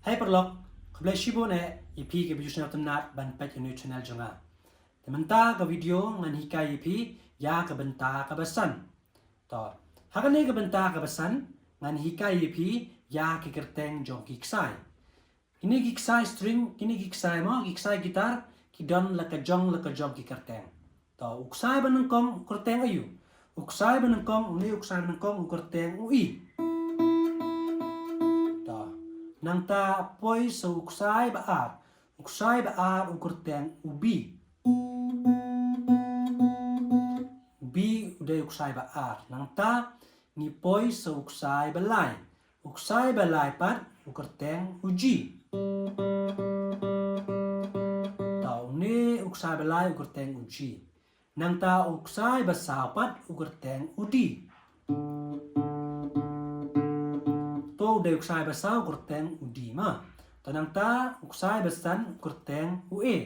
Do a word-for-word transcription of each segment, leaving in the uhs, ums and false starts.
Hai paralok, khublei shibun eh ïa phi kiba ju sngewtynnat ban peit ïa u channel jong nga. Te mynta ka video ngan hikai ïa phi ïa ka bynta kaba san. To, ha kane ka bynta kaba san ngan hikai ïa phi ïa ki kyrteng jong ki ksai. Kine ki ksai string, kine ki ksai mo, ki ksai gitar, ki don la ka jong la ka jong ki kyrteng. To, u ksai ba nyngkong u kyrteng aïu? U ksai ba nyngkong, une u ksai ba nyngkong u kyrteng u E. To, nangta poi sa u ksai ba ar. U ksai ba ar u kyrteng u B. U B u dei u ksai ba ar. Nangta ngi poi sa u ksai ba lai. U ksai ba lai pat u kyrteng u G. To, une u ksai ba lai u kyrteng u G. Nangta u ksai ba saw pat u kyrteng u D. To, u dei u ksai ba saw u kyrteng u D ma. To, nangta u ksai ba san u kyrteng u A.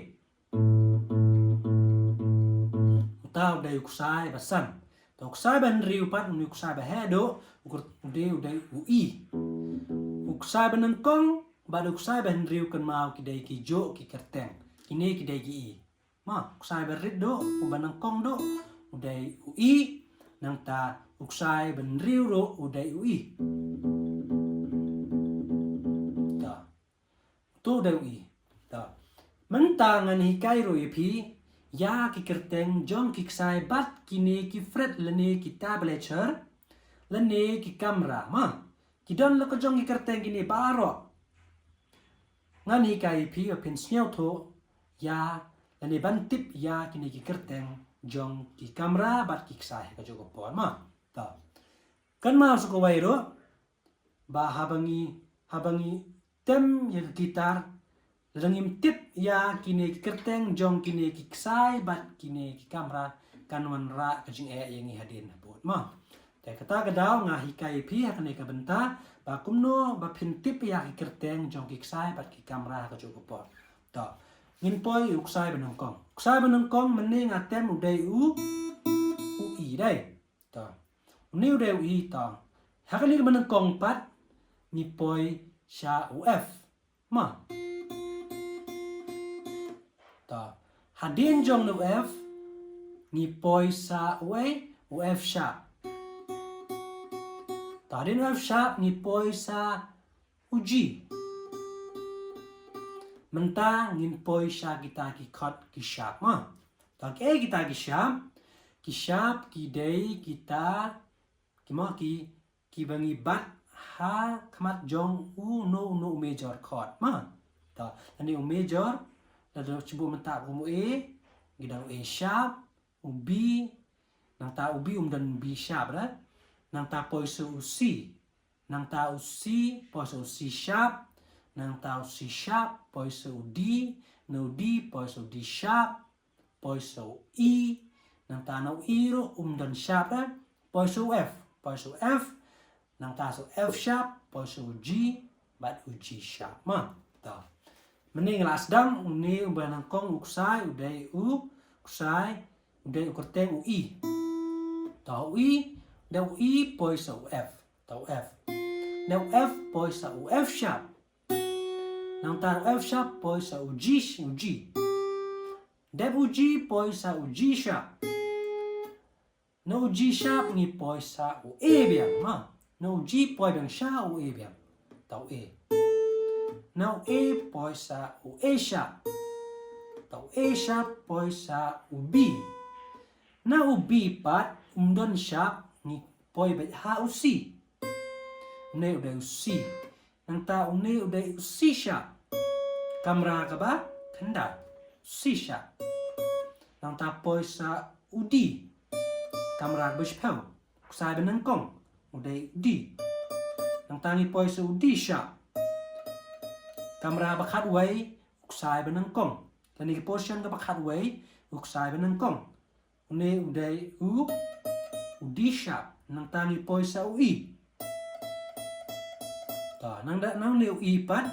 Uta u dei u ksai ba san. To, u ksai ba hynriew pat, une u ksai ba heh duh, u kyr-, u dei, u dei u E. U ksai ba nyngkong bad u ksai ba hynriew kynmaw ki dei ki juh ki kyrteng. Kine ki dei ki E. Ma, u ksai ba rit duh, u ba nyngkong duh, u dei u E. Nangta u ksai ba hynriew duh, u dei u E. To. To, u dei u E. To. Mynta ngan hikai ruh ïa phi ïa ki kyrteng jong ki ksai bad kine ki fret lane ki tablature lane ki kamra ma. Ki don la ka jong ki kyrteng kine baroh. Ngan hikai ïa phi ba phin sngewthuh ïa lane ban tip ïa kine ki kyrteng jong ki kamra bad ki ksai ha kajuh ka por ma. To. Kynmaw sa kawei ruh ba haba ngi, haba ngi tem ïa ka gitar, lada ngim tip ïa kine ki kyrteng jong kine ki ksai bad kine ki kamra, kan wanrah ka jingeh ïa ngi hadien habud ma. Te kata ka daw nga hikai ïa phi ha kane ka bynta ba kumno ba phin tip ïa ki kyrteng jong ki ksai bad ki kamra ha kajuh ka por. To, ngin poi u ksai ba nyngkong. U ksai ba nyngkong mynne nga tem u dei u, u E dei. To. Une u dei u E to. Ha kane ka ba nyngkong pat ngi poi sha u F. Ma. To. Hadien jong u F ngi poi sa u A, u F sharp. To, hadien u F sharp ngi poi sa u G. Mynta ngin poi sha kita ki chord ki sharp ma. To, kiei kita ki sharp? Ki sharp ki dei kita ki ma ki, kiba ngi bat ha khmat jong uno uno u major chord ma. To, lane u major, lada shu buh mynta kum u A, ngi don u A sharp, u B, nangta u B um don B sharp ra. Nangta poi sa u C. Nangta u C, poi sa u C sharp. Nangta u C sharp, poi sa u D. Na u D, poi sa u D sharp. Poi sa u E. Nangta na u E ruh um don sharp ra. Poi sa u F. Poi sa u F. Nangta sa u F sharp, poi sa u G. Bad u G sharp. Ma. To. Mynne nga la sdang, une u ba nyngkong u ksai, u dei u ksai, u dei u kyrteng u E. To, u E, da u E poi sa u F. To, u F. Da u F poi sa u F sharp. Nangta u F sharp poi sa u G, u G. Dep u G poi sa u G sharp. Na u G sharp ngi poi sa u A biang, ma. Na u G poi biang sha u A biang. To u A. Na u A poi sa u A sharp. To u A sharp poi sa u B. Na u B pat um don sharp ngi poi beit ha u C. Une u dei u C. Nangta une u dei u C sharp. Kamra kaba khyndai. C sharp. Nangta poi sa u D. Kamra kaba shiphew. Ksai ba nyngkong. U dei u D. Nangta ngi poi sa u D sharp. Kamra ba khatwei. Ksai ba nyngkong. Lane ki position kaba khatwei. Ksai ba nyngkong. Une u dei u, u D sharp. Nangta ngi poi sa u E. To, nang da, nang une u E pat,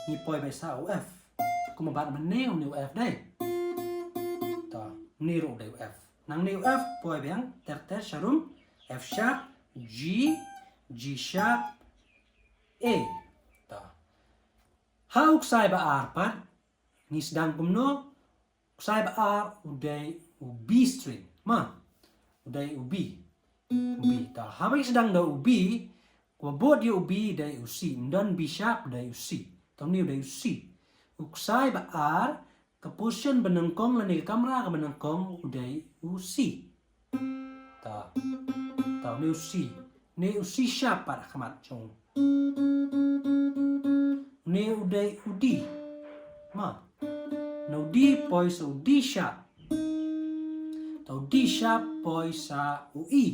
ngi poi beit sa u F. Kumba bat mynne une u F dei. To, une ruh u dei u F. Nang une u F, poi biang, ter ter sharum, F sharp, G, G sharp, A. To. Ka u ksai ba ar pat, ngi sdang kumno? U ksai ba ar u dei u B string. Ma, u dei u B. U B. Ta, haba ngi sdang da u B, ka ba bud ïa u B dei u C. Ym don B sharp, dei u C. Ta une u dei u C. U ksai ba ar, ka position ba nyngkong lane ka kamra ka ba nyngkong u dei u C. Ta. Ta, une u C. Une u C sharp pat ha khmat jong u. Une u dei u D. Ma. Na u D poi sa u D sharp. Ta u D sharp poi sa u E.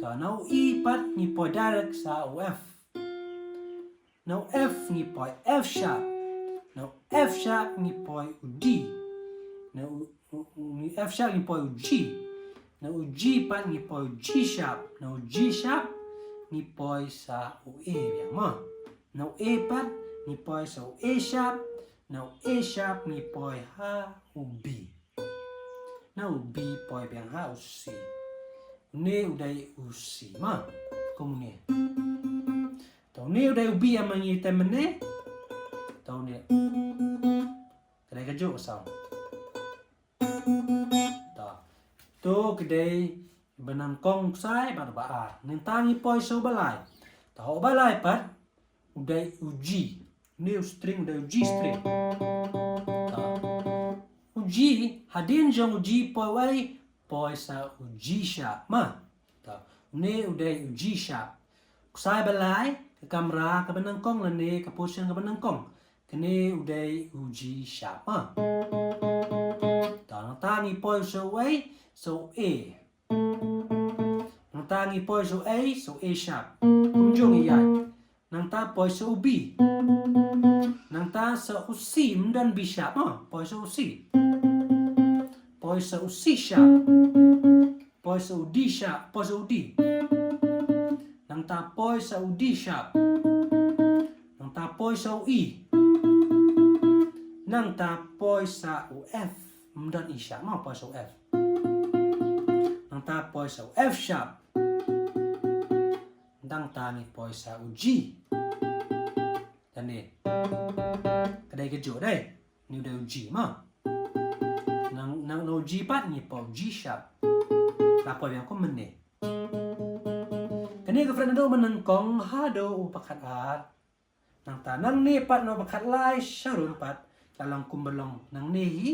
Ta na u E pat ngi poi direct sa u F. Na u F ngi poi F sharp. Na u F sharp ngi poi u G. Na u, u, u, F sharp ngi poi u G. Na u G pat ngi poi u G sharp. Na u G sharp ngi poi sa u A biang mo. Na u A pat ngi poi sa u A sharp. Na u A sharp ngi poi ha u B. Na u B poi biang ha u C. Une u dei u C ma. Kum une. Ta une u dei u B ïa ma ngi tem mynne. Ta une. Ka dei kajuh ka sound. Ta. To ka dei ba nyngkong ksai bad ba ar. Nangta ngi poi sa u ba lai. Ta u ba lai pat u dei u G. Une u string u dei u G string. Ta. U G, hadien jong u G poi wei, poi sa u G sharp ma. Ta. Une u dei u G sharp. Ksai ba lai, ka kamra ka ba nyngkong lane ka position ka ba nyngkong. Kane u dei u G sharp ma. Ta, nangta ngi poi sa u A, sa u A. Nangta ngi poi sa u A, sa u A sharp. Kumjuh ngi ïaid. Nangta poi sa u B. Nangta sa u C, ym don B sharp ma. Poi sa u C. Poi sa u C sharp. Poi sa u D sharp, poi sa u D. Nangta poi sa u D sharp. Nangta poi sa u E. Nangta poi sa u F. Ym don E sharp ma, poi sa u F. Nangta poi sa u F sharp. Nangta ngi poi sa u G. Kane. Ka dei kajuh dei. Une u dei u G ma. Nang, nang na u G pat ngi poi u G sharp. La poi biang kum mynne. Kane ka fret naduh ba nyngkong haduh u ba khatar. Nangta nangne pat na u ba khatlai sharum pat. La long kum ba long nangne hi.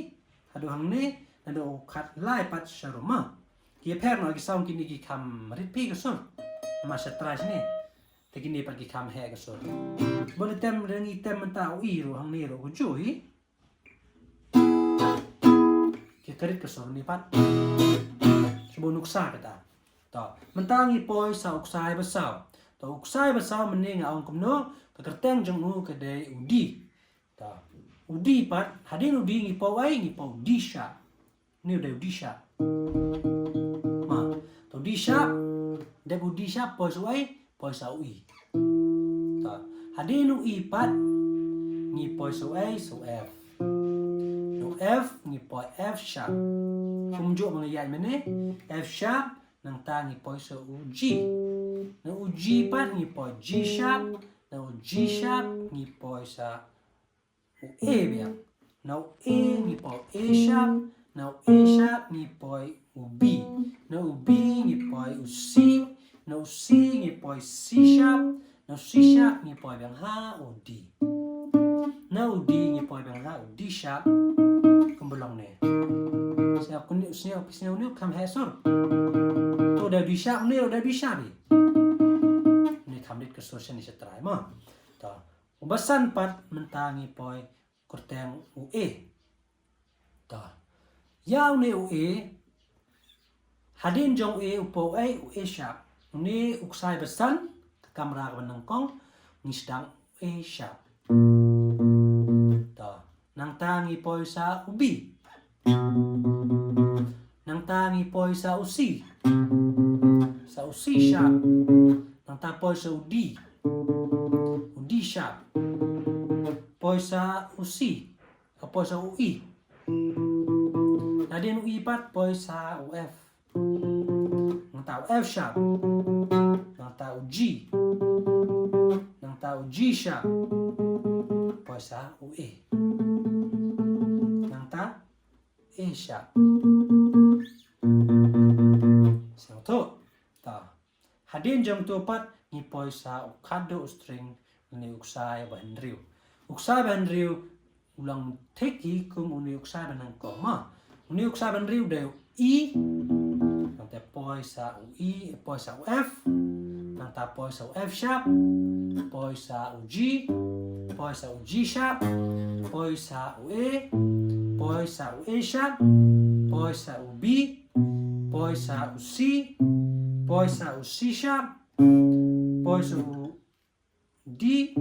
Haduh hangne naduh u khatlai pat sharum ma. Ki pher noh ki sound kine ki kham rit phi ka sur. Namar sha trai shane. Te kine pat ki kham heh ka sur. Bun item dang item mynta u E ruh hangne ruh kajuh hi. Ki kharit ka sur ne pat. Shu bun nuksa kata. To, mynta ngi poi sa u ksai ba saw. To, u ksai ba saw mynne nga ong kumno, ka kyrteng jong u ka dei u D. To, u D pat, hadien u D ngi poi, ngi poi u D sharp. Une u dei u D sharp. Ma, to D sharp, dep u D sharp, poi sa u A, poi sa u E. To, hadien u E pat, ngi poi sa u A, sa u F. Na u F, ngi poi F sharp. Kumjuh ba nga ïaid mynne, F sharp, nangta ngi poi sa u G. Na u G pat, ngi poi G sharp, na u G sharp, ngi poi sa u A biang. Na u A ngi poi A sharp, na u A sharp ngi poi u B. Na u B ngi poi u C, na u C ngi poi C sharp, na u C sharp ngi poi biang ha u D. Na u D ngi poi biang ha u D sharp. Kumba long ne. Sñiaw kuni, sñiaw, sñiaw ne kham heh sur. To da D sharp ne, da D sharp ne. Ne kham dit ka sur sñiaw ne sa trai ma. To. U ba san pat mynta ngi poi kyrteng u A. To. Ïa une u A. Hadien jong u A u poi u A sharp. Une u ksai ba san, ka kamra ka ba nyngkong, ngi sdang u A sharp. To. Nangta ngi poi sa u B. Nangta ngi poi sa u C. Sa u C sharp. Nangta poi sa u D. U D sharp. Poi sa u C. Ka poi sa u E. Hadien u E pat poi sa u F. Nangta u F sharp. Nangta u G. Nangta u G sharp. Poi sa u A. Nangta A sharp. Sngewthuh. Ta. Hadien jong tu pat ngi poi sa u khatduh u string, une u ksai ba hynriew. U ksai ba hynriew u long thik hi kum une u ksai ba nyngkong ma. Une u ksai ba hynriew dei u E. Nangta poi sa u E, poi sa u F. Nangta poi sa u F sharp. Poi sa u G. Poi sa u G sharp. Poi sa u A. Poi sa u A sharp. Poi sa u B. Poi sa u C. Poi sa u C sharp. Poi sa u D.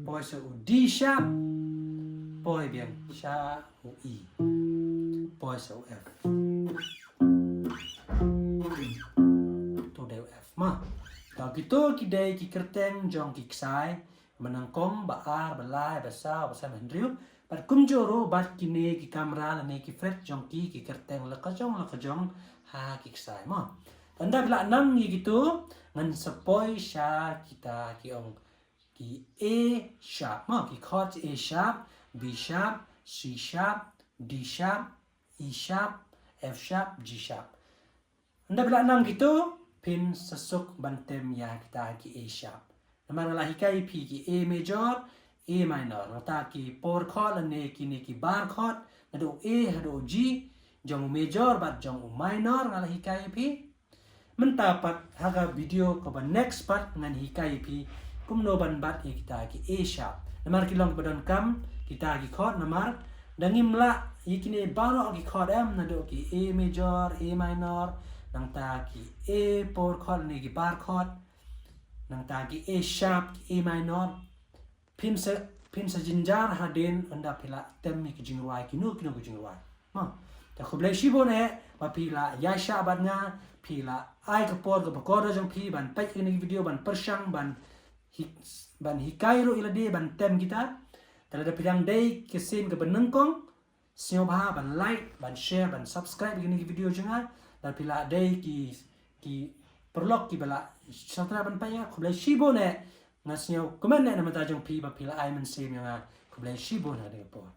Poi sa u D sharp. Poi biang sa u E. Poi sa u F. Tu dei u F ma. Tau kitu ki dei ki kyrteng jong ki ksai. Ba nyngkong, ba ar, ba lai, ba saw, ba san, ba hynriew. Bad kumjuh ruh bad kine ki kamra lane ki fret jong ki, ki kyrteng la ka jong la ka jong ha ki ksai ma. Ynda phi la nang ïa kitu, ngan sa poi sha kita ki ong ki A sharp ma, ki chord A sharp, B sharp, C sharp, D sharp, E sharp, F sharp, G sharp. Ynda phi la nang kitu, phin sa suk ban tem ïa kita ki A sharp. Namar nga la hikai phi ki A major, A minor. Nangta ki por chord lane kine ki bar chord, naduh A haduh G, jong u major bad jong u minor nga la hikai phi. Mynta pat ha ka video kaba next pat ngan hikai phi kumno ban bat ïa kita ki A sharp. Namar ki long kiba donkam kita ki chord namar da ngim lah ïa kine baroh ki chord em, naduh ki A major, A minor, nangta ki A four chord ne ki bar chord, nangta ki A sharp, ki A minor. Phin sa, phin sa jynjar hadien ynda phi la tem ïa ki jingrwai kino kino ki jingrwai. Ma. Te khublei shibun eh ba phi la ïaishah bad nga, phi la ai ka por kaba kordor jong phi ban peit ïa kine ki video, ban pyrshang, ban hi-, ban hikai ruh ïa lade ban tem kita. Te lada phi dang dei ka sien kaba nyngkong, sngewbha ban like, ban share, ban subscribe ïa kine ki video jong nga. Lada phi la dei ki, ki paralok kiba la sngewtynnat ban peit ïa nga, khublei shibun eh. Nga sngew kmen eh na bynta jong phi ba phi la ai mynsiem ïa nga. Khublei shibun ha kane ka por.